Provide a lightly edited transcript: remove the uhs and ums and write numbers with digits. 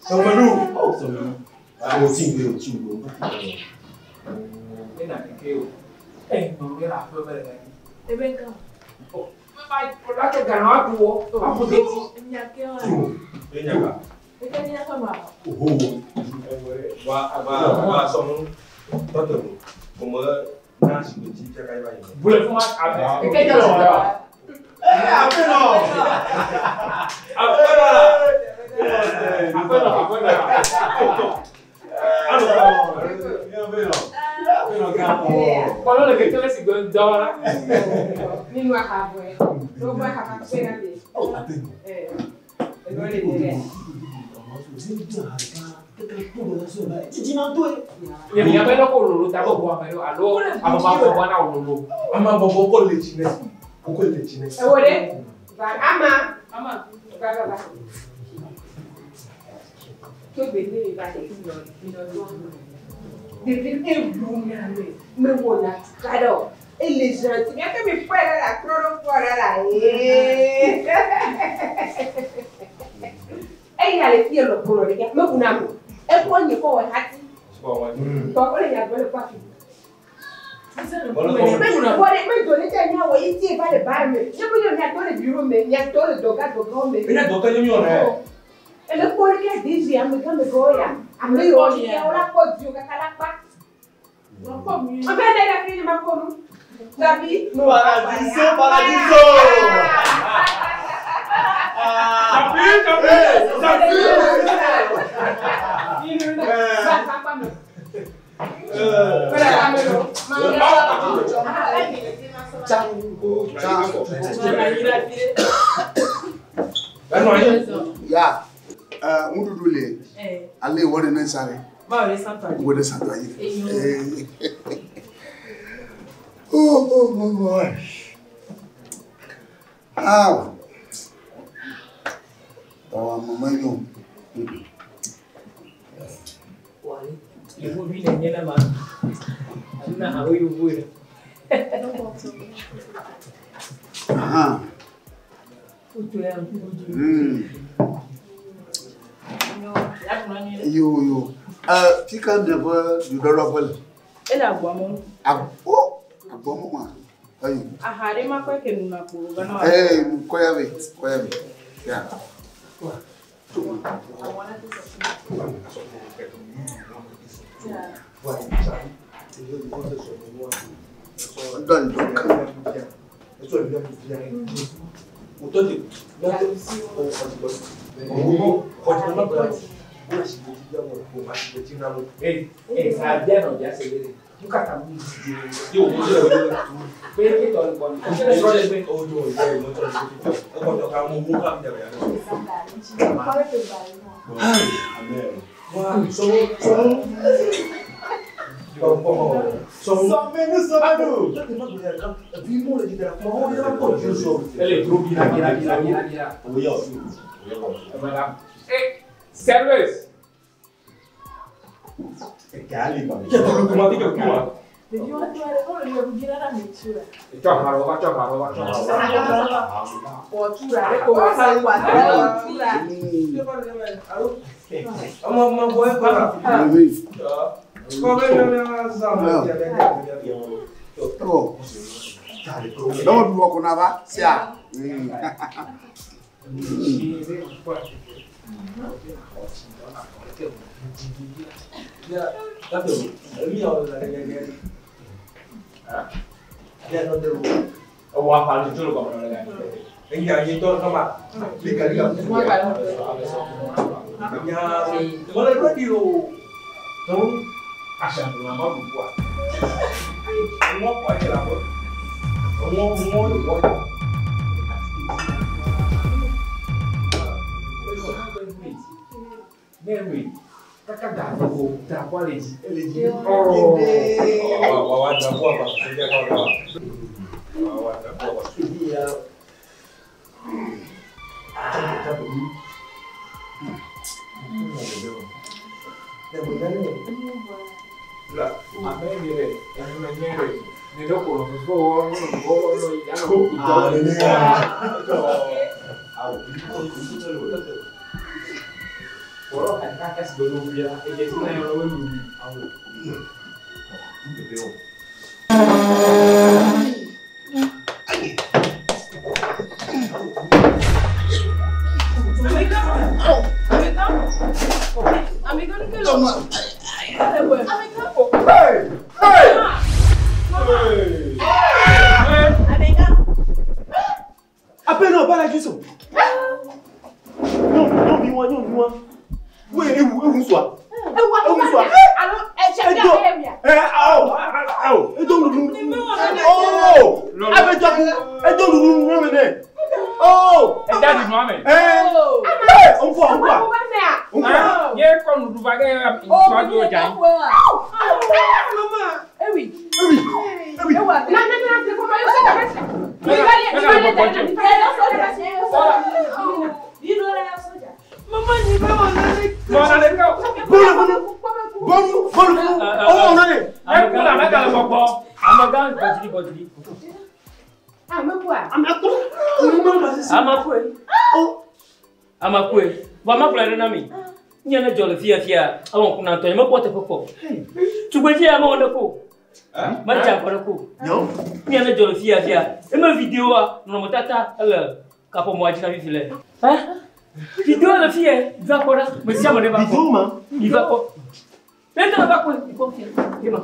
Sọmọlú. Sọmọlú. Àwọn tí ń gbé o tí ń gbé o. Ena keke o. Eh, no me la fue ver. Ebe nka. La ke gana wa ku wo. Wa ku de ti. Nya ke wa. Enya ka. Eke ni afa ma. Oho. Wa wa wa sọmọ. Tọ́tọ̀ kò mọ náà sì gbé tí jẹ́ ká yẹ báyìí. Bule fún wa abe. Eke jẹ́ lọ wa. Ẹ àfẹ́ náà. Àfẹ́ náà. Afe no, afe no. Kɔlɔ le keke le si gbe ŋdɔ la. Nínú àhàbọ̀ ẹ̀ ló bá àhàbọ̀ pé náà lè. Ẹ̀ ẹ̀ lè dé rẹ̀. Nyɛ bɛ lɔkɔ lolo ta bɔ bɔ ame ɖo alo ame ma bɔ bɔ na lolo. Ama bɔbɔ ko le tsi nɛ. Ko le tsi nɛ. Ẹ wo de? Va ama. Ama. Va va va. Tó gbèdé ìbá lè fi lọ lọ lọ. Ɖevi ewu na me me wò na tukadɔ. Ele gentil. Miake mi kpɔe ɖe la trɔ ɖo kpɔ ɖe la yee. Eya le fi le kplɔ ɖeka mebu na mo. Ekɔ nye kɔ wɔ hati. Tɔ wole nya gblɔ le kɔ afi. Wɔ ɖe me do ne tɛ nya wɔ yi tie va le bar me. Nye be nya tɔ le bureau me, nya tɔ le dɔga dɔgawo me. Enya dɔkɛ nye mi wɔ nɛ. Ele kpɔ ɖe ke DG amegã megãwo ya. Ame yiwo ya wola kpɔ dio kaka la kpa. Ame ɖe ɖe fi ne ma kpɔ nu. Gabi. Paradiso, paradiso. Tapi, tapi, tapi. Ya, ŋuɖuɖu le ale wɔ ɖe ne sa ɖe. Wo ɖe sa tɔ ayi ɖe. Oh, oh, oh, oh. Aw. Tɔwa mama nyo. Yevuvi le nye na ma. Alo na awo yevu yɛ. Aha. Yo yo. Fika ne ƒe ɖuɖɔɖɔƒe le. Ele agbɔmɔ. Agbɔ agbɔmɔ ma. Ayi. Aha ɖe ma kɔe ke nuna kpo gana. Ee kɔya be kɔya be. Ya. Dɔn dɔn kan. Ee ee sa bia nɔ bia se le. Nu ka ta mu di di. Be ke tɔ le gbɔ ni. Srɔ le gbe. Ele dro bira bira bira bira bira. Voilà. Eh, serveuse. Oh. Dɔw bi wɔ kɔnɔ ba sia. Kaka da ko drapeau le di. Oh. Fia awon kuna to me ko te ko tugbeji ya mo ndeko ma ja ko ko ni ana jolo fia fia e ma vidéo a no mo tata ele ka po mo ajina vivile hein vidéo la fia va ko ra me siamo ne va vidéo ma il va ko lenta va ko il ko fia ma